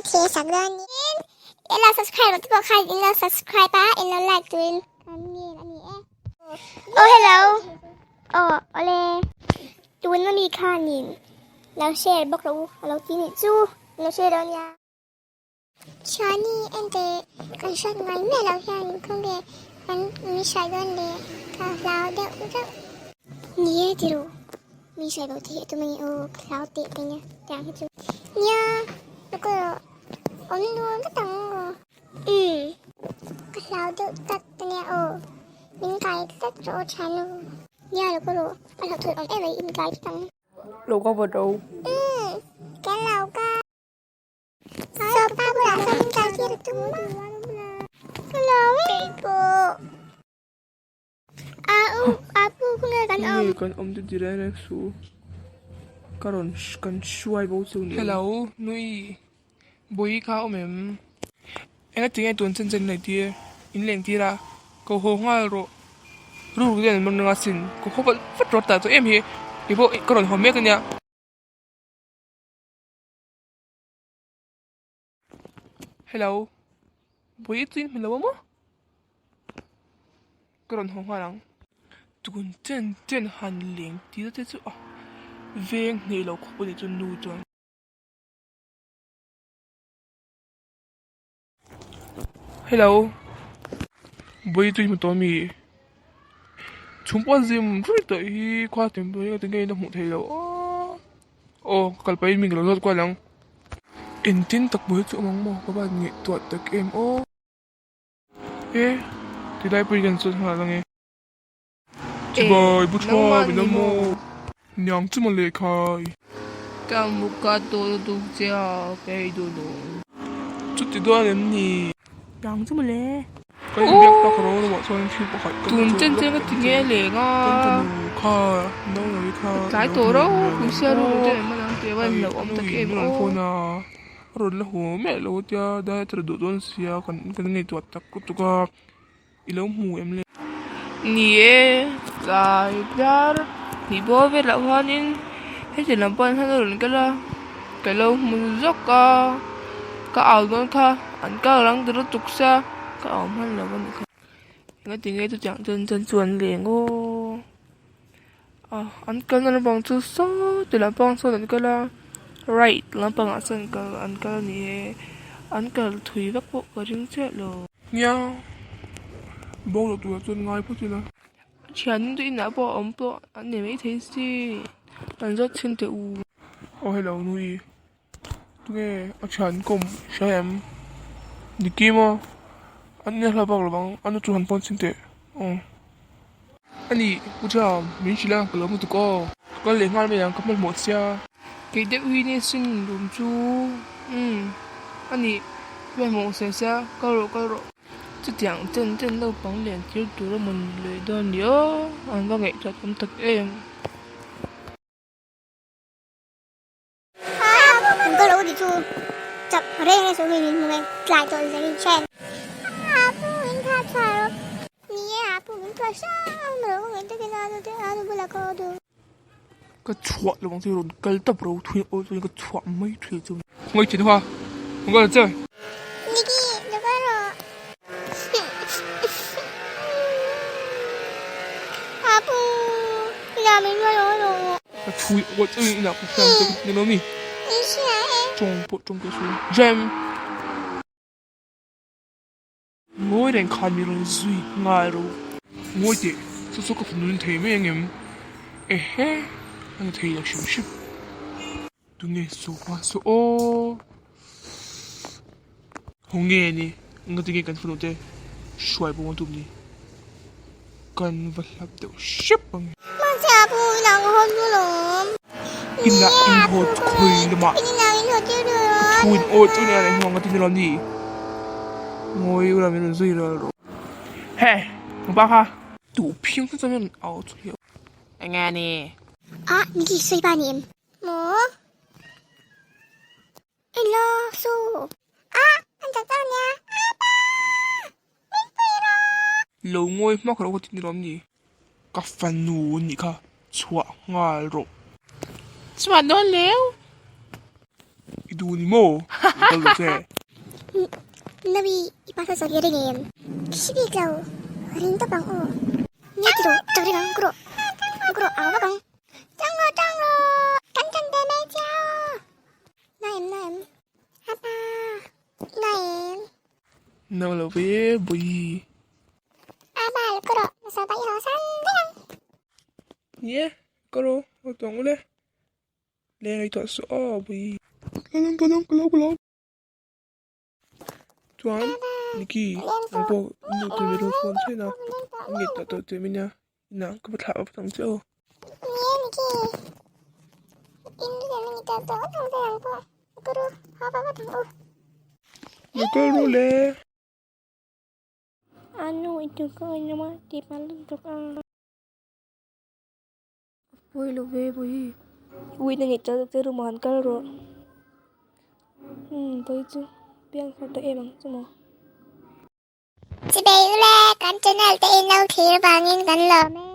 thlir sak dawn niin i lo subscribe loh te pawh khan in lo subscribe a in lo like turin kan ngen a ni e. Oh hello aw awle tun ami khanin lo share bawk rawh u a lo ti nih chu in lo share dawn nia. Chhuani ente kan hriat ngai miah loh hian khawnge kan min hruai dawn le ka hlau deuh deuh. Ni e ti ru, min hruai bo te hi a tum a ni aw ka hlau teh mai nia tiang hi chu. Nia ka rawh awm nuam vek ang aw. Umm ka hlau deuh tlat a nia aw min kai tlat rawh aw thiannu. Nia lo ka rawh a hlauhthawn awm em mai in kai tlat ang. Lo ka va do. Umm kan lo ka. Sopa bulah sawn min kai tir a tum a. Ka lo e. Keipawh. A u a pu khu nge kan awm. Nge kan awm chu ti reng reng suh. Ka rawn kan hruai bo chu ni. Hello nui bawi kha awm em? Enga tinge tun chen chen nei tir in leng tir a ko haw nghal rawh ruk ruk hian an rawn ring a sin ko haw vat vat rawh tah chu em hi keipawh ka rawn haw mek ania. Hello Bawi chu in hmu lo a maw ka rawn haw nghal ang tun chen chen han leng tir te chu a veng hneh lo khawp a nih chu nu chuan. Hello Bawi chu i hmu tawh ami chhum pawh a zim ruih tawh hi khua tin pawh hi tinge in la hmuh theih loh aw aw ka kal pahin mi ka lo zawt kual ang engtin tak bawi chu awm ang maw ka van ngaihtuah tak em aw e tilai pawh hi kan zawt nghal ang e. Chibai bu tha min awm maw? Niang chu mawle khai. Ka mu ka tawh lutuk che a ka ei duh lo. Chuti dawn em ni? Niang chu mawle. Kan inbiak tak ro ro ah chuan thil pakhat ka Tun chen chen ka ti nge leng a. Kan fanu kha naunawii kha Tlai tawh ro puisia ru te em anang tih a lo awm tak em aw. Phone a a rawn la haw miah lo tia dai a tla duh dawn sia kan ngaihtuah tak lutuk a. I lo hmu em le? Ni e, tlai biar hnih bawr velah khanin heti lam pawh an han rawn kal a, ka lo hmu zawk a, ka au dawn kha an kal rang ta lutuk sia, ka au hman lo a nih kha. Engati nge chutiang chen chen chu an leng aw? Ah an kalna lampang chu saw ti lampang sawn an kal a right lampangah sawn an kal an kal a ni e an kal thui vak pawh ka ring chiah lo. Nia bo loh turah chuan ngai phawt ila. Thian te inah pawh a awm pawh an nei maithei si an zawt chhin teh u. Aw hello nui Tunge a thian kawm hria em? Niki maw? An nia hla bak lovang a nu chu han phone chhin teh aw. Ani Pu Cham min hrilh a ka lo hmu tuk aw. Ka kal leh nghal mai ang ka hmanhmawh sia. Kei deuh hi nia sin lum chu umm ani hmanhmawh sia sia kal rawh kal rawh. Chutiang chen chen naupang lian tir tur a mawn lui dawn ni aw an va ngaihtuah tam tak em. Ka lo ti chu chak reng reng suh min hmu nge tlai tawh zek in chen a pu in kha tha rawh ni e a pu min tha hrang rawh ka ngaih takin a nu te a nu bulah ka aw duh. Ka chhuah lo ang chu rawn kal tawp ro thui aw chuan ka chhuah mai thui chu. Khawngaih thin kha rawn kal che. Niki lo kal rawh. A pu ina min hruai rawh rawh. Ka thui awt awt in ina ka hriat ang che ni lo mi. Tawng pawh tawng teh suh. Jem. Ngawi reng khan mi rawn zui nghal rawh. Ngawi teh chu chu ka fanu in thei mai angem? Ehe a ni thei lo hrim hrim. Tunge sofa saw aw. Ho nge ni engati nge kan fanu te hruai pawh an tum ni kan va hlap deuh hrep ang e. Mahse a pu in ang haw chu lawm. In ah in haw khawi lamah ka thu in aw chu nia leh hnuang ati ni lo ni ngawi ula min rawn zui ral rawh. He pa kha duh phiang chu chuan min rawn au chu hi. Enge ni? Ah Niki sawi pa ni em? Maw? Ilo su a an chak chak nia apa min pui rawh. Lo ngawi hmak rawh ka ti ni lawm ni. Ka fanu nih kha chhuah nghal rawh. Chhuah dawn leu. I duh ni maw? Lo kal lo che. Nawi i pa sawi hi ring em? Hri bik lo, ring tawp ang aw. Nia ti rawh, chak ring ang, ku rawh, ku rawh, au vak ang. Chang rawh, chang rawh, kan chan ve mai che aw. Na em, na em, a pa, na em. Na lo ve, bawihi. A pa, lo ku rawh, na sawi pa i haw san vek ang. Nia, ka rawh, haw tawh ang ule. Leng ei tawh suh aw bawihi. Ka lo ka lo ka lo. Chuan Nikki nang pawh nu tui ve dawn phone che na i ngei tawh tawh tih min a inah ka va thlah vat ang che aw. Ni e Nikki in ru em i tawh tawh vat ang che nang pawh ka ru haw va vat ang u. Lo kal ru le. A nu i tu ka awih lama tih pah lutuk a. Pawi lo ve bawihi. Uina ngeih chak te room ah han kal rawh. Umm bawihi chu piang har ta em ang chu maw. Chibei ule kan channel te in lo thlir vangin kan lawm e.